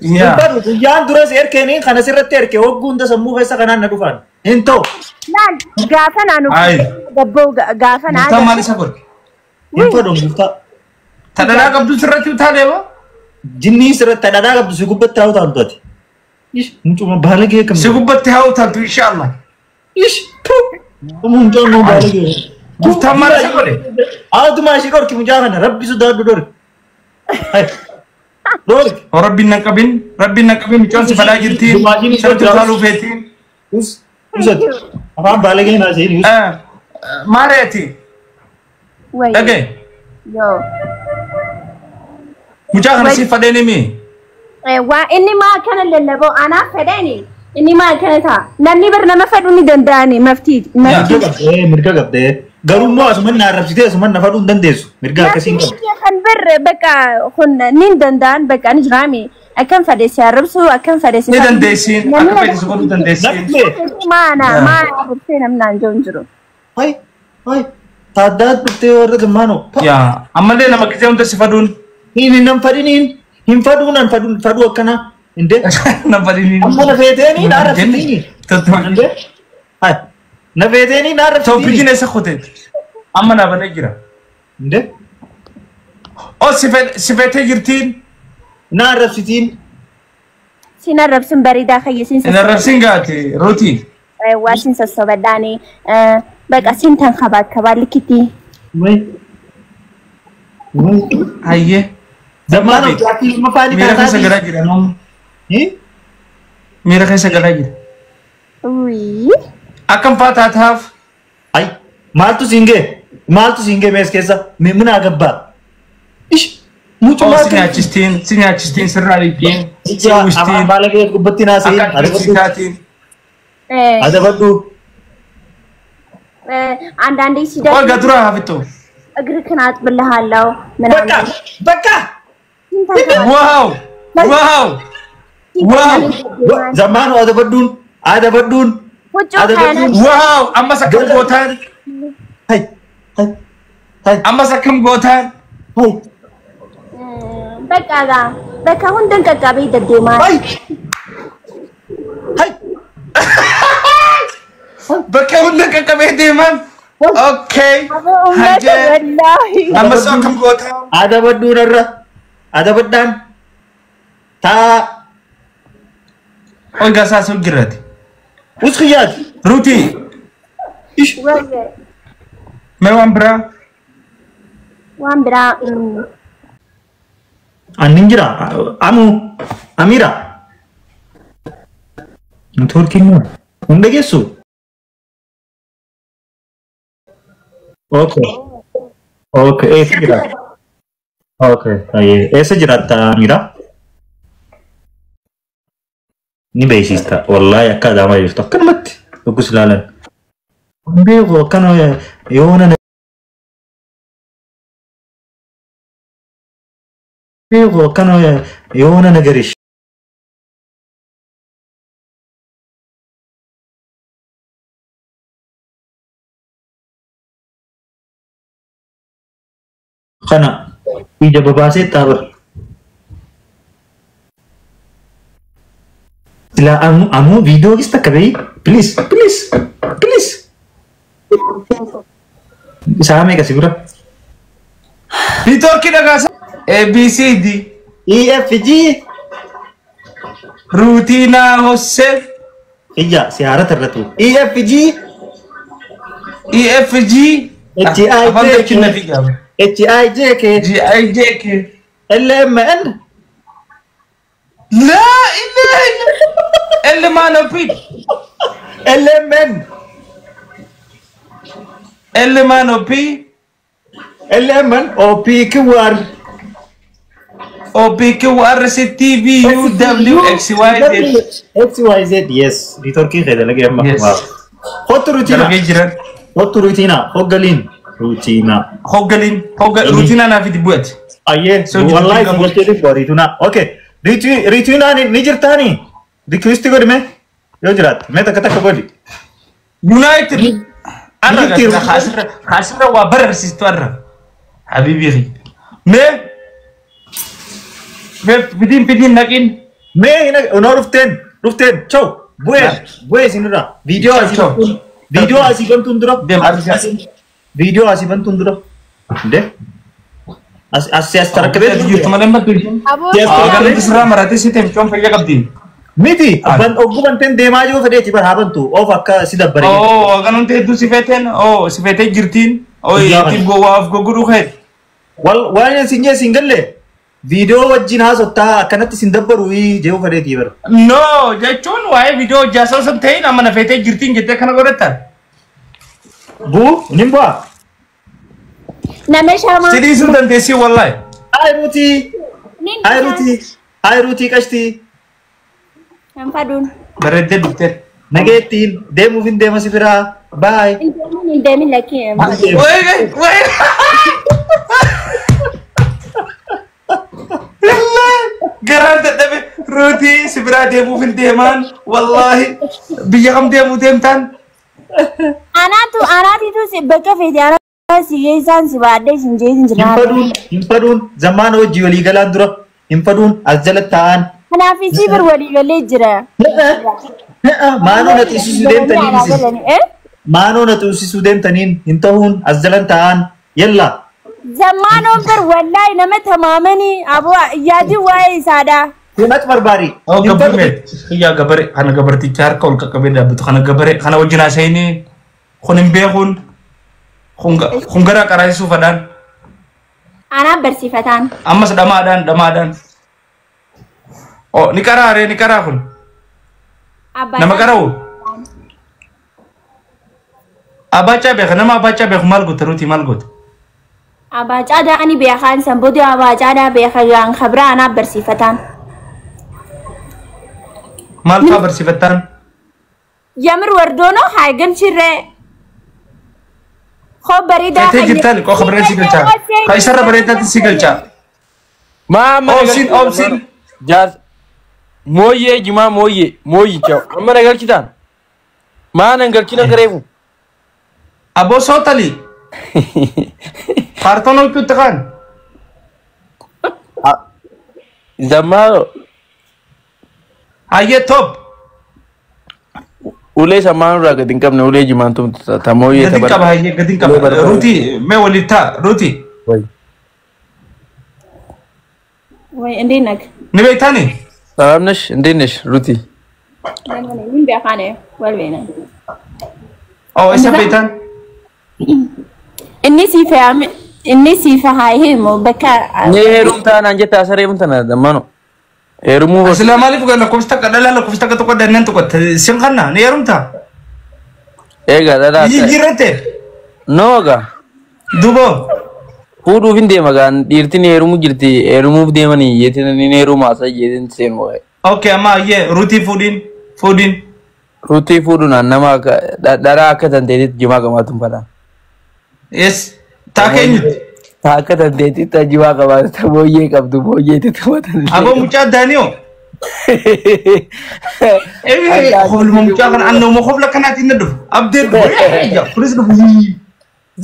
Yaa. Hin fadhu guyyaan duras erkeeniin kana sirratti erke hogguu hunda sammuu keessa kanaan na dhufan. Hin ta'u. Laal gaafa naanu Ayi. gabboo gaafa Muftaan naa maal isa godhe? Hin fadhu muftaa. Ta dhadhaa qabdu sirratti utaalee moo? Jinnii sirratti dhadhaa qabdu si gubbatti haa utaaltu ati. Ish mucuma baalagee Si akkam. gubbatti haa utaaltu inshaallah. Ish tu. Mucaan nu baalagee. Muftaan maal isa godhe? Haatuma ishii dhorki mucaa kana rabbi sodaadhu dhorki. Hai. Dhorki. Oo rabbiin nan qabin, rabbiin nan qabin mucaan si fadhaa jirti. Dumaashiin Sirratti iddoo utaaluu feetiin. Us. Usati. Afaan baalagee naa seeni. Us. Maareeti. Wayi. Dhagaye. Yoo. Mucaa kana si fadheen himi. Waa inni maa kana lallaboo anaaf fedheeni inni maa kana ta'a. Namni bar nama fedhuu ni danda'ani maftii. Mirga qabdee mirga qabdee. Garuu immoo asuman na arrabsitee asuman na fadhuu hin dandeessu. Mirga akkasii hin qabdu. Kan bar bakka kun ni danda'an bakka ni jiraami. Akkam fedhe si arrabsu akkam fedhe si. Ni dandeessiin akka fedhe si godhuu dandeessiin. Namni Maana maana arrabsee namni aan jiru hin jiru. Hai hai. Taaddaa dhuftee warra zammaanoo. Yaa ammallee nama gisee hunda si fadhuun. Hin hin fadhiniin hin fadhuun an fadhuun fadhuu akkanaa. Indee. Nan fadhiniin. Amma na feeteeni na arrabsitiini. Indee. Hai. Na feeteeni na Tooppikiin arrabsitiini. eessa kuteet? Amma naa banee jira. Indee. Oo si feetee jirtiin. Na arrabsitiin. Sin arrabsun bareedaa kayya sin Hin arrabsin gaate ruutii. Waa sin sossobadhaani bakka sin tan kabaakabaa likitti. Wai. Wai. Hayyee. Zammaanoo gaaffii ilma faanii Miira keessa taataa. galaa jira namni. Hii? Miira keessa galaa jira. Wii. Akkam faa taataaf? Ay, maaltu siin ga'e? Maaltu siin ga'e mees keessa? Mina gabbaa. Ish, Oo mucuma si nyaachistiin, si nyaachistiin sirraa dhiitiin, si Ija afaan uwwistiin, baalagee gubbatti naa se'in. akka ati taatiin. Adabadhu. አንዳንዴ Qoy ሲደርስ gatura hafittu. እግርህን አጥብልሃለሁ Bakka, ምናምን bakka. Waaw! Waaw! Waaw! Zammaanu adabadhuun, adabadhuun. ውጭ Adabadhuun. Waaw! Ammas akkam gootaan? Hai, hai, hai, Ammas akkam gootaan? hai, በቃ ጋ በቃ ሁንደን ቀቃቤ ደዴማ hai. Hai. Bakka hunda qaqqabee deeman. Okay. እውነት Hayyee. ወላሂ Ammas akkam gootaan? Adabadhuun irra. Adabadhaan. Taa. Qoy gasaa sun jirrati. Us xiyyaati. Ruutii. Ish. ወይ Mee waan biraa? ዋን ብራ Annin jira. Amu. Amira. Neetwoorkiin moo? Hin dhageessu? Okay. Okay. Eessa jiraata? Okay. Ayyee. Eessa jiraatta Amira? Ni beeksista. Wallaahi akka adaamaa jirtu akkanumatti dhuggus ilaalan. Hin beeku akkana yoona beeku akkana yoona nagarish. Kana ija babaasee xaabara. Silaa ammoo ammoo viidiyoo keessa takka bahii please please please. Isaa meeqa si bira? Neetwoorkii dhagaasa. A B C D. E F G Ruutii naa Hosseef. Ija si haarata irratti. E F G E F G. H I Afaan J galchuun na K fiigaa. H I J K G I J K. L M N Laa ilaaha illa. L maana P. L M N L maana P. L M N O P Q R O P Q R S T V U W X Y Z. X Y Z yes neetwoorkiin kee dalagee amma. Yes. Hottu ruutiina. Dalagee jiran. Hottu ruutiina. Hoggaliin ruutiina. Hoggaliin. Hogga ruutiinaa naaf itti bu'ate. Ayyee So, jiru wallahi qabu. galtee dhibba riituuna. Okay. Riituunaan ni jirtaani? Riikwisti godhi mee? Yoo jiraatte mee takka takka godhi. United. Arra Ni jirti. kaasirra kaasirra waa bararsiistu arra. Habibi. Mee. Mee fidiin fidiin naqin. Mee hin onoo dhufteen dhufteen chaw bu'ee bu'ee isinirraa viidiyoo asii Chaw. bantuun viidiyoo asii bantuun dura Deem, argaa. Viidiyoo asii bantuun dura de as as as tarakkabee Jirtu malee maddu. Aboo Yes, Agarri sirraa maratee si ta'e micoon fayyaa qabdi. Miti ban oggu banteen deemaa jiru fedheeti bar haa bantu of akka si dabbare. Oo aganumti hedduu si feeteen oo si feetee jirtiin oo ittiin gowwaa of gogguduu ka'e. Wal waan isin jee isin galle viidiyoo wajjin haasottaa akkanatti isin dabbaru jee fedheeti bar. No jechuun waa'ee viidiyoo hojjaa osoo hin ta'in amma na feetee jirtiin jettee kana godhatta. Buu nin bu'aa. Nama shamaa. Si dhiisuu dandeessii wallaahi. Hayi ruutii Nin hayi ruutii hayi ruutii qashtii. Hin faduun. Bareeddee dhuftee. Nageettiin deemuuf hin deema si biraa. Baay. Hin deemin hin deemin lakkii hin faduun. Wayii wayii. Garaan dadhabe ruutii si biraa deemuuf hin deemaan wallaahi biyya kam deemuu deemtaan. Anaatu anaatitu si bakka feete anaa si geessaan si baadhee si hin jeesin Hin jira. faduun hin faduun zammaana hojii walii galaan dura hin faduun as jala taa'an. Kanaaf isii bir walii galee jira. Maanoo na xiisisuu deemtaniin isin. Maanoo na xiisisuu deemtaniin hin ta'uun as jalan taa'an yalla. Zammaanoon bir wallaahi nama tamaamanii aboo yaadin waa'ee isaadha. Himatu barbaadi. Oo gabaree xiyyaa gabaree kana gabarticha harka ol qaqqabee dhaabbatu kana gabaree kana wajjin haasa'inii kun hin beekuun kun gara qaraasisuu fadhaan Anaan barsiifataan. Ammas dhamaadhaan dhamaadhaan. Oo ni qaraaree ni qaraa kun nama qara'u. Abaachaa beeka nama abaachaa beeku maal goota ruutii maal goota? Abaacaadhaa ani beekaan san booda abaacaadhaa beeka gaan kabraa anaan barsiifataan. Maal fa'aa barsiifattaan? Yamir wardoonoo haa galchirree. Koo bareedaa. Feetee jirtaan koo kabareen si galchaa. Ka isarra bareedaatti si galchaa. Maa amma Oobsiin oobsiin. Jaas mooyyee jimaa mooyyee mooyyicha amma na galchitaan maa nan galchina gareefu. Aboo sootali. Kaartoon huccuutti kaan. Zammaa Hayyee top. Ulee sammaan irraa gadi hin qabne ulee jimaan tumtu ta mooyyee Gadi qaba hayyee gadi qaba. Ruutii mee waliin taa ruutii. ወይ እንዴት ነህ? Ni beektani? ሰላም ነሽ? እንዴት ነሽ ሩቲ? ምን ቢያኻነ ወልቤነ Oo isa beektan? Inni siif inni siif haa himu bakka Ni heerumtaa naan jette asara heerumta na zammaano. Heerumuu Sila maaliif lakkoofsa takka dhalaa lakkoofsa takka tokko danneen tokko sin kanna ni heerumta? Egaa dhalaa. Jijjiirratte? Nooga. Dubo. Fuudhuuf hin deema gaan dhiirtiin heerumuu jirti heerumuuf deemanii jeetiin ni heeruma asa jeetiin seenu waa'ee. Okay amma hayyee ruutii fuudhiin fuudhiin. Ruutii fuudhuun nama akka dharaa akka tanteetitti jimaa qabaatu hin fadhaan. Yes. Taa keenyutti. Ta akka tanteetitti ta jimaa qabaatu ta booyyee qabdu booyyeetti taphatan. Aboo mucaa Daaniyoo. Kofluma mucaa kana annoo kofla kanaatiin na dhufu. Abdee dhufu. Kunis dhufu.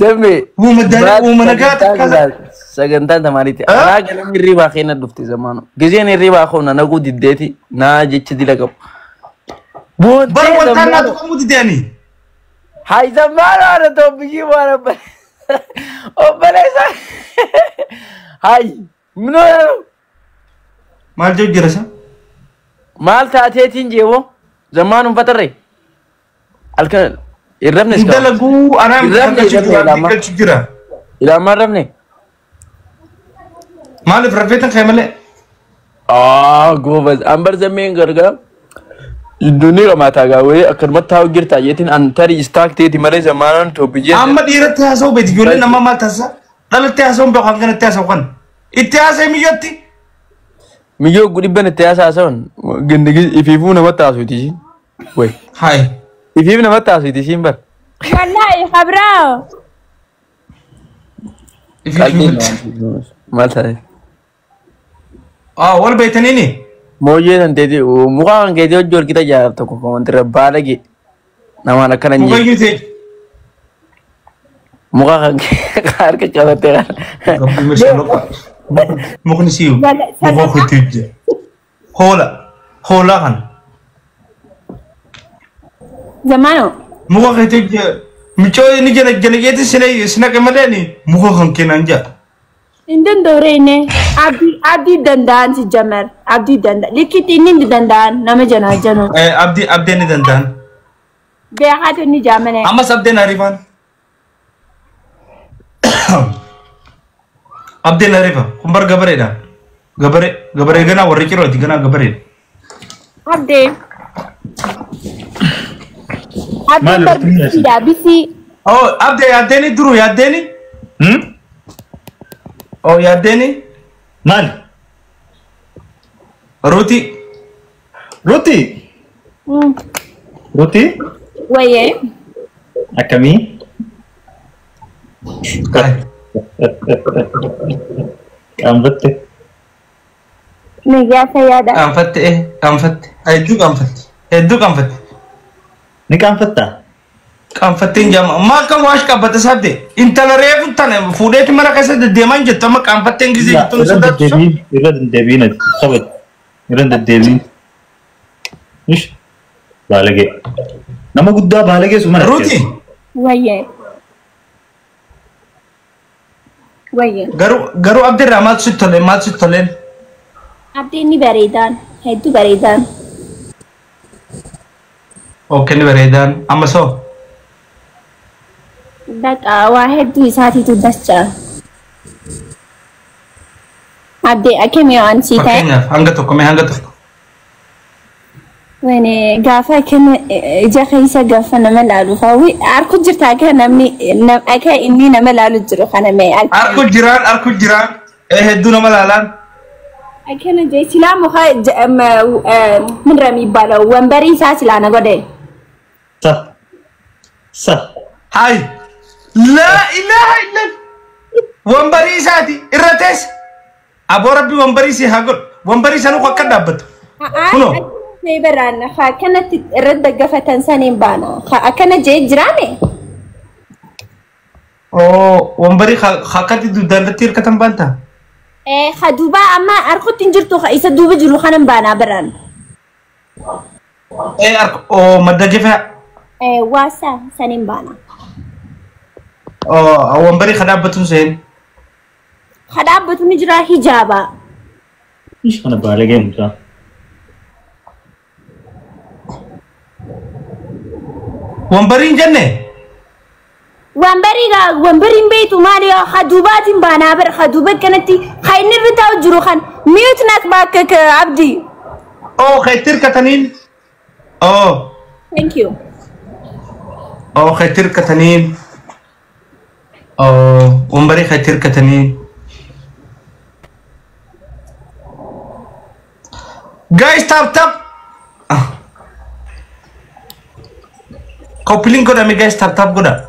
Zambe. Uuma Daaniyoo uuma nagaa takka. Sagantaan tamaariitti. Alaa galama hirribaa keenya dhufte zamaanu. Gizeen hirribaa koona naguu diddeeti naa jecha dila qabu. Bara wantaan naa tuqamuu dideani. Hay zammaano ana tobbishii waan obboleessa. Hay minoo. Maal jedhu jira isa? Maal taateetiin jeewoo zammaanu fatarre. Halkan hirrabne. Hin dalaguu anaan Hirrabne galchu jira ilaamaa. galchu jira. Ilaamaa hirrabne. Maaliif rafeetan ka'e malee? Ah goobas ambar zammeen gargaara. Duuni qamaataa gaawwee akkanumatti taa'u jirta jeetiin an tarii istaak ta'eeti malee zammaanaan tobbijee. Amma dhiiratti haasa'u beeti ijoolleen amma maal taasisa? Dhalatti haasa'uun beeku hanganatti haasa'u kan. Itti haasa'e miyyootti. Miyyoo dhibban itti haasa'an gindigi ifiifuu namatti haasuuti ishiin. Way Hayi. Ifiif namatti haasuuti ishiin bar. Wallahi kabraa. Maal taate? Ah wal beektaniini? Mooyyee san teeti muka kan keetii hojii walqixa jaalaaf tokko komantirra baala gee namaan akkana hin jee. Mukayyuu ta'e. Muka kan harka qabattee kana. Mukni siyu. Muka kutti jira. Hoola. Hoolaa kana. Zamano. Muka keetii micoo inni jala jala jeeti sina malee ni muka kan kennan jaa. Hin danda'u Abdii abdii danda'an si jamar abdii danda'a likkitti inni hin danda'an nama janaa janu. Abdii abdeen ni danda'an. Beekaatu inni jaamane. Ammas abdeen ariifaan. Abdeen ariifa kun bar gabareedha. Gabaree gabaree ganaa warri cirooti ganaa gabareedha. Abdee. Abdiin Maal bar ruutiin bisiidha bisii. Oh abdee yaaddeeni duru yaaddeeni. Oh yaaddeeni Maal? Ruuti. Ruuti? Ruuti? Wayyee. Akkamii? Qaanfatte. Nayyaa fayyaadha. Qaanfatte qaanfatte hedduu qaanfatte hedduu qaanfatte. Ni qaanfattaa? Qaanfatteen jaama maa akkam waash qaabbate sabde intala reefu tana fuudheeti mana keessa deddeemaa hin jettu amma qaanfatteen gisee jettuun Irra sodaatu. deddeebiin irra deddeebiin ati kabaj irra deddeebiin. Ish baalagee. Nama guddaa baalagee suma Ruuti Wayyee. Wayyee. garuu garuu abdirraa maaltu sitti toleen maaltu sitti toleen? Abdiin ni bareedaan hedduu bareedaan. Okay ni bareedaan amma soo. Baqa waa hedduu isaatiitu dacha. Abdee akkami waan sii ta'e. Fakkeenyaaf hanga tokko mee hanga tokko. Wani gaafa akkana ija keessa gaafa nama laalu hawwi arku jirta akka namni akka inni nama laalu jiru kana mee Arku jiraan arku jiraan hedduu nama laalaan. akkana jee silaa muka ምንድን ነው የሚባለው ወንበሪ isaa silaa na godhe. Sa. Sa. Hai laa ilaaha illallah wambarii isaati irra teesse aboo rabbi wambarii si haa godhu wambarii sanuu akka dhaabbattu. Kunoo. Baraan akkanatti irratti daggafatan saniin baana akkana jee jiraame. Oo wambarii akkatti dugdaan irratti hirkatan baanta. Ha duuba amma harkutti hin jirtu isa duuba jiru kanan baanaa baraan. Arku oo madda jefaa. Waasa saniin baana. Oo wambarii ka dhaabbatu seen. Ha dhaabbatu ni jira hijaaba. Ish kana baalagee mucaa. Wambarii hin jenne. Wambarii gaa wambariin beektu maali ha duubaatiin baanaa bara ha duuba kanatti ha inni irra taa'u jiru kan mute nak baakka abdii. Oo ka itti hirkataniin. Oo Thank you. oo ka itti hirkataniin. Oo wambarii ka itti hirkataniin. Guys tap tap. Copy link godhame guys tap tap godha.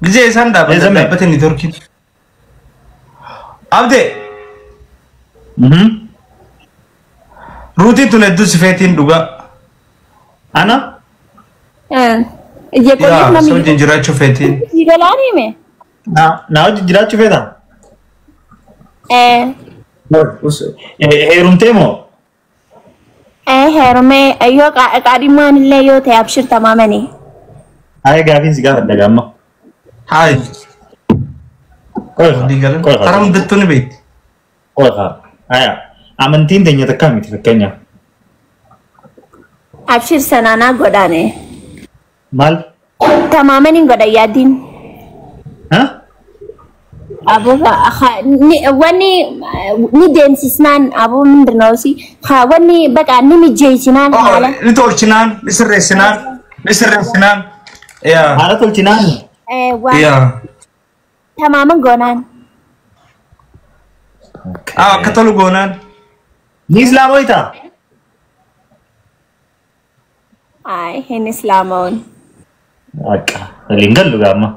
Gisee isaan dhaabbatan Eezame. dhaabbate networkiin. Abdee ruutiin tun hedduu sifeetiin dhugaa. Ana? Ija Yaa namni si wajjin jiraachuu feetiin. galaan hime. Na wajjin jiraachuu feetaa? Eh, Heerumtee moo? Heerumee yoo qaadhimmaan illee yoo ta'e abshir tamaamanii. Haaya gaafiin si gaafadha gaamma. Haay. Qoy Walii galan. qoy Karaa hundattuu ni beekti. Qoy Haaya amantiin teenya takkaa miti fakkeenyaaf. Abshir sanaanaa godhaane. Maal? Tamaamaniin godha yaadiin. Ha? Aboo wanni ni deemsisnaan aboo ምንድን ነው ሲ wanni በቃ ni mijeessinaan haala. Ni tolchinaan, ni sirreessinaan, ni sirreessinaan. Yaa. Haala tolchinaan. Waan Yaa. tamaaman goonaan. Akka tolu goonaan. Ni islaamoytaa? Ay hin islaamoon. Akka waliin gallu gaamma.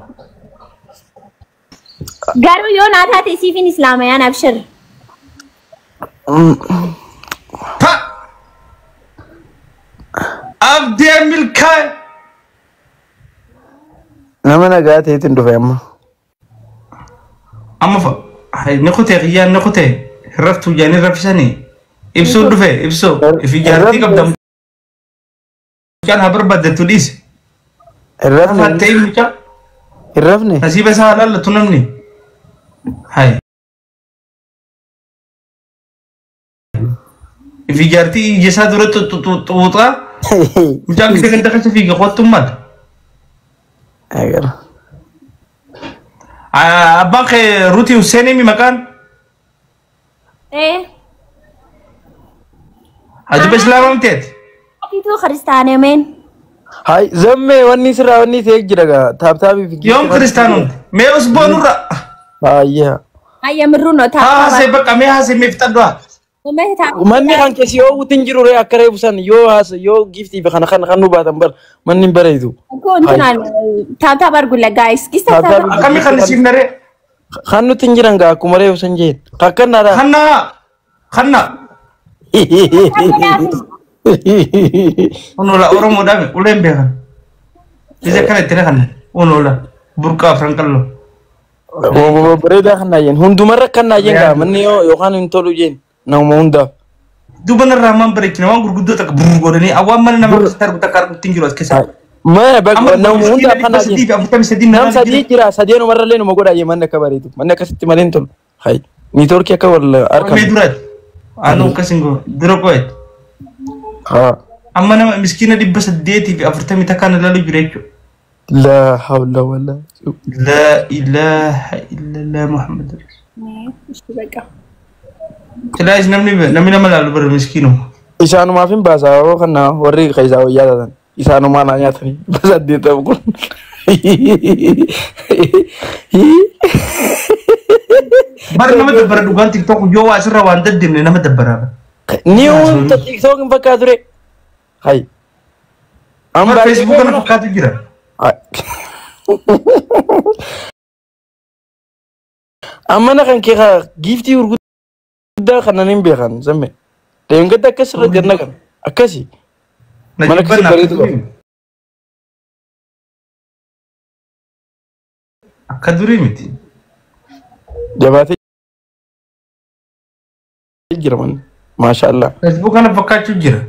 Garuu yoo naa taate siifin islaamayaan abshir. Pa! Abdee milkaa'e. Nama nagaa ta'eetiin dhufe amma. Amma fa ni kutee kiyyaan ni kutee hin raftu jaanii raffisanii. Ibsuu dhufe ibsuu ifi jaartii qabda mucaan haa barbaaddattu dhiisi. Hin rafne. Fattee mucaa Hin rafne. nasiiba isaa haa laallatu namni. Hai. Ifi jaartii ija isaa dura xuuxaa mucaan gisa ganda keessa fiiga kottu maal. Agarra. Abbaan kee Ruutii Hussein maqaan Eh, ajiba islaamaa miteeti. atiitu kiristaanee meen. Hai zammee wanni sirraa wanni ta'e jira gaa taaptaabii fi Yoom kiristaanumti? Mee usboonurra. Baay'ee. Ayya mirruu no Haa haasee taaptaaba. bakka mee haasee mee fixadhu haa. Manni kan keessi yoo wutin jiru ree akka reefu san yoo haasa yoo giftii fi kana kan kan nu baatan bar manni hin bareedu. Kun taaptaaba argulla guys. Kisa Taaptaaba. taaptaaba. Akkamii kan isiif naree? Kan nuti hin jiran gaa akkuma reefu san jeen. Kakkannaadha. Kannaa kannaa. Onola Oromoodhaan uleen beekan. Isa kana itti kan onola burqaa afran qalloo. Bareedaa kan naayyen hundumarra kan naayyen gaa manni yoo yookaan hin tolu jeen nama hundaaf. Duuba narraa maan bareechina waan gurguddoo takka burr godhanii awwaan mana nama keessatti argu takka argutti hin jiru as keessa. Mana bakka nama hundaaf kan sadii naayyen. fi afurtamii sadii Nam nama sadii jira sadeenumarra illee numa godhaa manni akka bareedu manni akkasitti malee hin tolu. Hai niitoorkii akka wal Mee harkan. duraati. Anu akkas hin goone dura qo'eet. Haa. Amma nama miskiina 840 takkaan ilaalu jira jechuudha. La hawla wala. Laa ilaaha illallah Muhammad በቃ Silaayis namni namni nama laalu bara miskiinuma. Isaanumaaf hin baasaa yeroo kana warri keessaa wayyaa taatan isaanumaa naa nyaatanii 800 kun. Bara nama dabbara dhugaan TikTok yoo waa asirra waan daddemne nama dabbaraa. Ni wanta TikTok hin fakkaatu ture. Hai. Amma Facebook kana fakkaatu jira. Amma na kan kee giiftii gurguddaa kanan hin beekan zamme. Deemgadda akkas irra ganna kan akkasi. Na Mana jibban akkasii bareedu qaba. Akka durii miti. Jabaatee jira manni. Maasha Allah. Facebook kana fakkaachuu jira.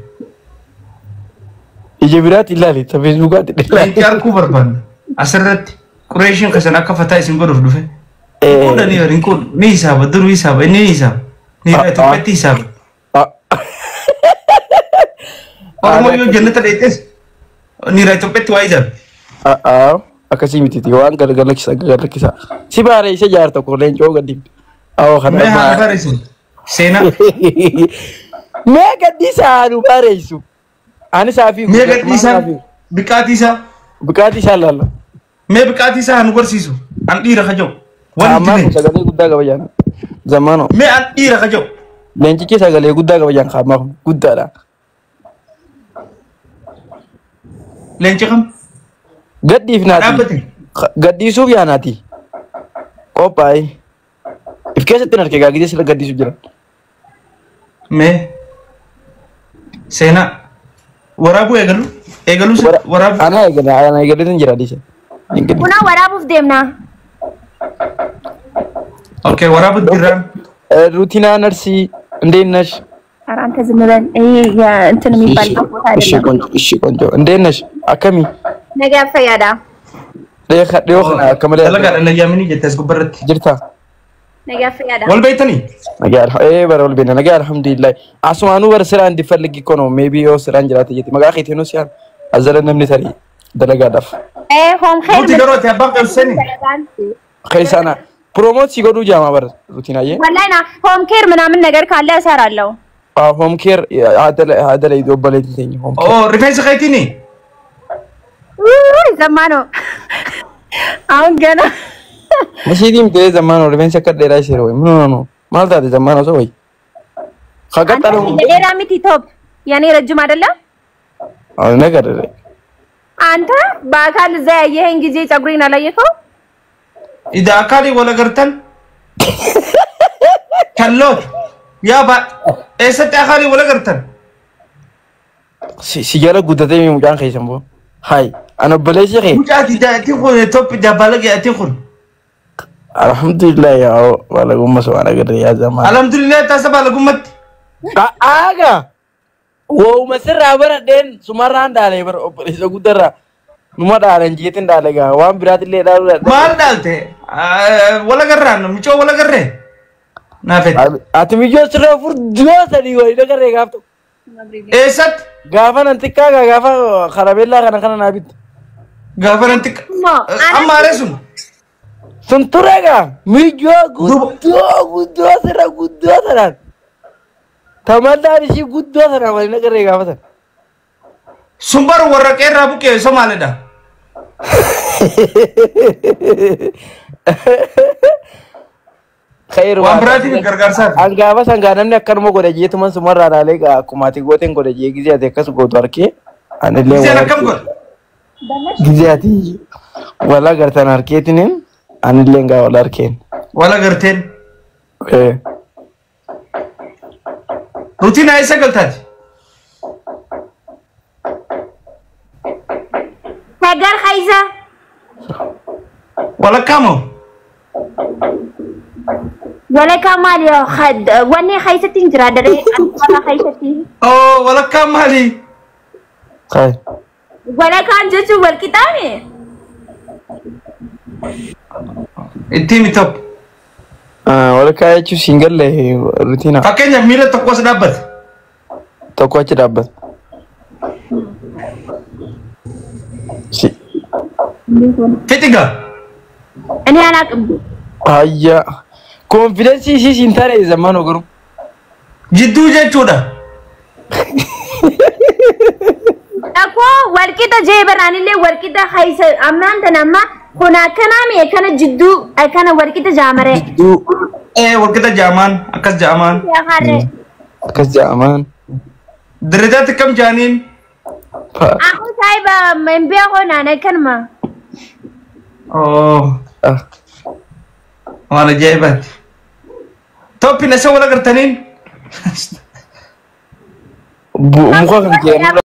Ija biraatti ilaali ta Facebookaatti ilaali. Leenci arguu barbaanna. Asirratti Qureeshiin kasan akka fataa isin godhuuf dhufe. Fuudhanii horiin kun ni hisaaba duruu hisaaba inni ni hisaaba. Ni Itoophiyaatti hisaaba. Oromoo yoo jannata dheettes niira Itoophiyaatti waa hisaaba. Akkasii miti waan gargalakkisa gargalakkisa. Si baare isa jaar tokko leencoo gadi. Awwa kana. Mee haa barreessu. Seenaa. Mee gadhiisaa nu bareessu. Ani saafii. Mee gadhiisaa biqaatii isaa. Biqaatii isaa laalla. Mee biqaatii isaa nu barsiisu. An dhiira kaja'u. Ammaa Wanti kun mee. sagalee guddaa qaba jaan. Zammaanoo. Mee an dhiira kaja'u. Leencichi sagalee guddaa qaba jaan ammaa kun guddaadha. Leenci kam? Gadhiif naati. Dhaabbate. Gadhiisuuf yaa naati. Qophaa'e. If keessatti hin arge gaa gisee sila gadhiisuuf jira. Mee. Seenaa. Waraabuu eegalu. Eegaluu waraabuu. Ana eegale ana eegaleetu jira dhiise. Kuna waraabuuf deemna. Okay waraabuu jirraan. ሩቲና ነርሲ እንዴት ነሽ? ኧረ አንተ ዝም በል። ይሄ የእንትን የሚባልበት ቦታ እሺ አይደለም። ቆንጆ እሺ ቆንጆ እንዴት ነሽ? አከሚ ነገ ፈያዳ dhiyoo kana akka malee Dalagaadha na yaamini jette as gubbarratti. jirta. ነገ ፈያዳ Wal beektanii? Nagaa ee bara ol beena nagaa alhamdulillah. Asumaanuu bara siraan እንዲፈልግ እኮ ነው ሜቢ yoo siraan jiraate jetti maqaa keetiin siyaan azala namni tarii dalagaadhaaf. ሆም ኸይር Nuti garuu ati abbaan qabsanii. Keessaana promote si godhuu jaama bara rutiinaayee. ወላሂ ና ሆም ኬር ምናምን ነገር ካለ እሰራለሁ። Home care haadha obboleettiin teenya home care. Oo rifeensa keetiini. ውይ ዘማ ነው አሁን ገና Masiitiin ta'ee zammaanoo rifeensi akka dheeraa ishee wayi no no no maal taate zammaanoo osoo wayi. አንተ የሌላ ሚቲ ቶፕ የኔ ረጅም አይደለም። ነገር አንተ በአካል እዛ ያየኸኝ ጊዜ ፀጉሬን አላየኸው? Ida akkaali wal agartan. Kalloot. Yaa ba eessatti akkaali wal agartan? Si jala guddatee mucaan keessan boo. Hai ana obboleessi kee. Mucaati ati kun top jabaalage ati kun. Alhamdulillah yaa balagummaa so'aan agarre yaa zammaan. Alhamdulillah taasa baalagummatti. Aaga. Wooma sirraa baradheen sumarraan dhaalee bara obboleessa guddarraa. Numa dhaalan jeetiin dhaale gaa waan biraatillee dhaaluu dadhabe. Maal dhaalte? Wala garraan micoo wala garree? Naafet. Ati miyyoo sirraa furdoo sadii waliin agarree gaaf tokko. Eessatti? Gaafa nan xiqqaa gaa gaafa karabeellaa kana kana naa bitte. Gaafa nan xiqqa. Amma aaree sun. Sun ture gaa miyyoo guddoo guddoo sirra guddoo sanaan. Tamallaan ishii guddoo sanaan waliin agarree gaafa sana. Sun bara warra qeerraa buqqee Somaaliidha. Khayr Waan biraatiif gargaarsaaf. An gaafa san gaa namni akkanuma godhe jeetuman sumarraa dhaalee gaa akkuma ati gooteen godhe jee gizee ati akkas gootu harkee anillee Gizeen wal akkam harkee godhe? gizee ati wal agartan harkeetiniin anillee gaa wal harkeen. Wal agarteen. Rutiin eessa galtaati? Sagar keessa. Walakkaa moo? Walakkaa maali? Wanni keessatti hin jira daree warra keessatti. Oo walakkaa maali? Walakkaan jechuun wal qixaame? Itti himi tokko. Walakkaa jechuun siin galle rutiina. Fakkeenyaaf miila tokko as dhaabbate. Tokko achi dhaabbata. Fixigaa. Ani alaaqim. Hayya. Konfidensii ishii siin taane zammaan garuu. Jidduu jechuudha. Akkoo walqixa jee baraanillee walqixa keessa ammaan tana amma kun akkanaa mee akkana jidduu akkana walqixa jaamaree. Jidduu. Walqixa jaamaan akkas jaamaan. Akkas jaamaan. Diridaatti kam jaaniin? Aku saayiba hin beeku naan akkanuma. Oo. Waan ajaa'ibaati. Tooppiin isa wal agartaniin. Muka kan kee.